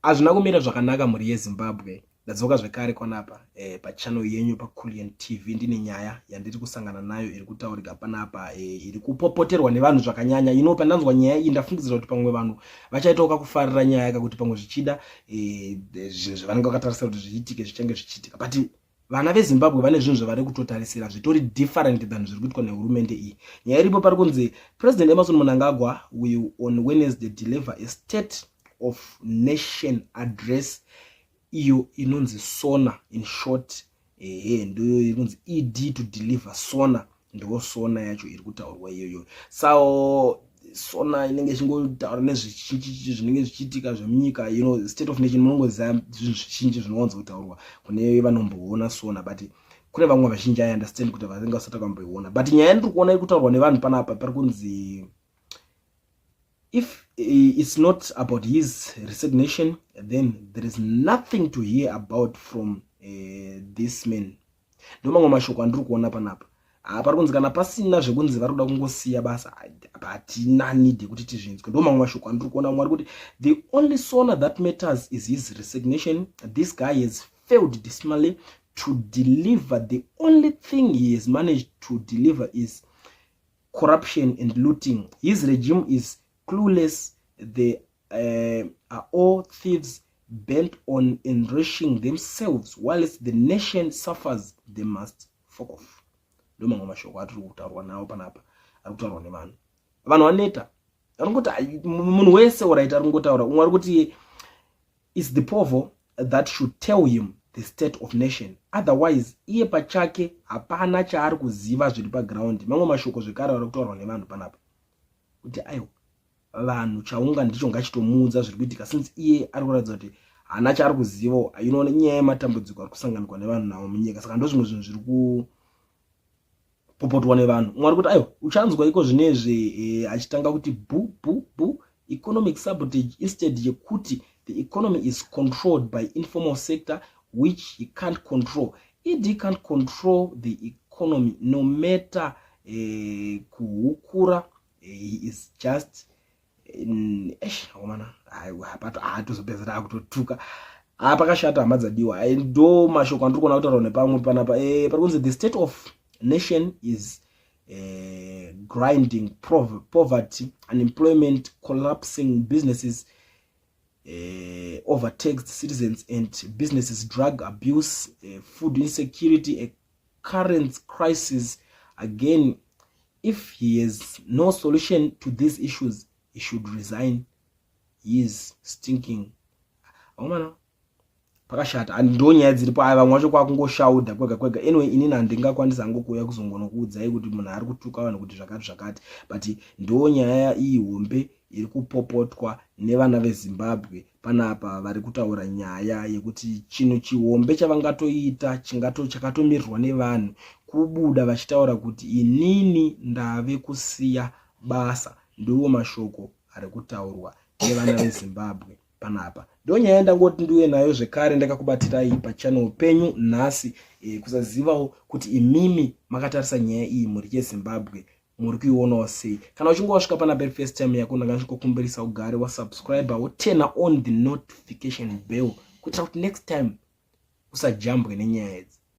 Hazvina kumira zvakanaka mhuri yeZimbabwe. Ndadzoka zvekare kwanapa eh, pachannel yenyu paCulian TV ndine nyaya yandiri kusangana nayo iri kutaurika panapa eh, iri kupopoterwa nevanhu zvakanyanya. You know, pandanzwa nyaya iyi ndafungidzira kuti pamwe vanhu vachaitawo kakufarira nyaya kakuti pamwe zvichida eh, zvinhu zvavanenge vakatarisira kuti zviitike zvichange zvichiitika, but vana veZimbabwe vane zvinhu zvavari kutotarisira zvitori different than zviri kuitwa nehurumende iyi. Nyaya iripo pari kunzi President Emmerson Mnangagwa will on Wednesday deliver a State of Nation Address, iyo inonzi SONA in short. Ehe, ndoyo inonzi ED to deliver SONA, ndo SONA yacho iri kutaurwa iyoyo. So SONA inenge ichingotaura nezvizhinji zvinenge zvichiitika zvemunyika. State of Nation, munongoziva zvinhu zvizhinji zvinowanzotaurwa kune vanomboona SONA, but kune vamwe vazhinji, I understand kuti vanenge vasati vamboiona. But nyaya yandiri kuona iri kutaurwa nevanhu panapa, pari kunzi if it's not about his resignation, then there is nothing to hear about from this man. Ndo mamwe mashoko andiri kuona panapa. Pari kunzi kana pasina zvekunzi vari kuda kungosiya basa, hatina need yekuti tizvinzwe. Ndo mamwe mashoko andiri kuona. Mwari kuti the only SONA that matters is his resignation. This guy has failed dismally to deliver. The only thing he has managed to deliver is corruption and looting. His regime is clueless. They are all thieves bent on enriching themselves whilst the nation suffers. They must fuck off. Ndo mamwe mashoko atiri kutaurwa nawo panapa, ari kutaurwa nevanhu. Vanhu vaneta, arikungoti munhu wese alright, ari kungotaura. Umwe ari kuti is the povo that should tell him the state of nation, otherwise iye pachake hapana chaari kuziva zviri paground. Mamwe mashoko zvekare ari kutaurwa nevanhu panapa kuti aiwa, vanhu chaunga ndicho ngachitomuudza zviri kuitika, since iye ari kuratidza kuti haana chaari kuzivawo inoona nyaya yematambudziko ari kusanganikwa nevanhu navo munyika. Saka ndo zvimwe zvinhu zviri kupopotwa nevanhu. Umwe ari kuti aiwa, uchanzwa iko zvinezvi achitanga kuti bu bu bu economic sabotage, instead yekuti the economy is controlled by informal sector, which he can't control. ED can't control the economy no matter kuhukura. He is just akomana, haatozopedzera akutotuka. Pakashata, hama dzadiwa. Ndo mashoko andiri kuona kutaurwa nepamwe panapa. Pari kunzi the state of nation is grinding poverty, unemployment, collapsing businesses, overtaxed citizens and businesses, drug abuse, food insecurity, a current crisis again. If he has no solution to these issues, he should resign. He is stinking. Akomana, pakashata. Ndo nyaya dziripo. Aya vamwe vacho kwakungoshaudha kwega kwega. Anyway, inini handingakwanisa hangu kuuya kuzongonokuudzai kuti munhu ari kutuka vanhu kuti zvakati zvakati, but ndo nyaya iyi hombe iri kupopotwa nevana veZimbabwe panapa. Vari kutaura nyaya yekuti chinhu chihombe chavangatoita chakatomirirwa nevanhu kubuda vachitaura kuti inini ndave kusiya basa. Ndiwo mashoko ari kutaurwa nevana veZimbabwe panapa. Ndo nyaya ndangoti ndiuye nayo zvekare ndakakubatirai pachannel penyu nhasi. Kusazivawo kuti imimi makatarisa nyaya iyi, mhuri yeZimbabwe, muri kuionawo sei? Kana uchinge wasvika pana first time yako, ndanga ndichikukumbirisa ugare wasubscribe, woturn on the notification bell kuitira kuti next time usajambwe nenyaya idzi.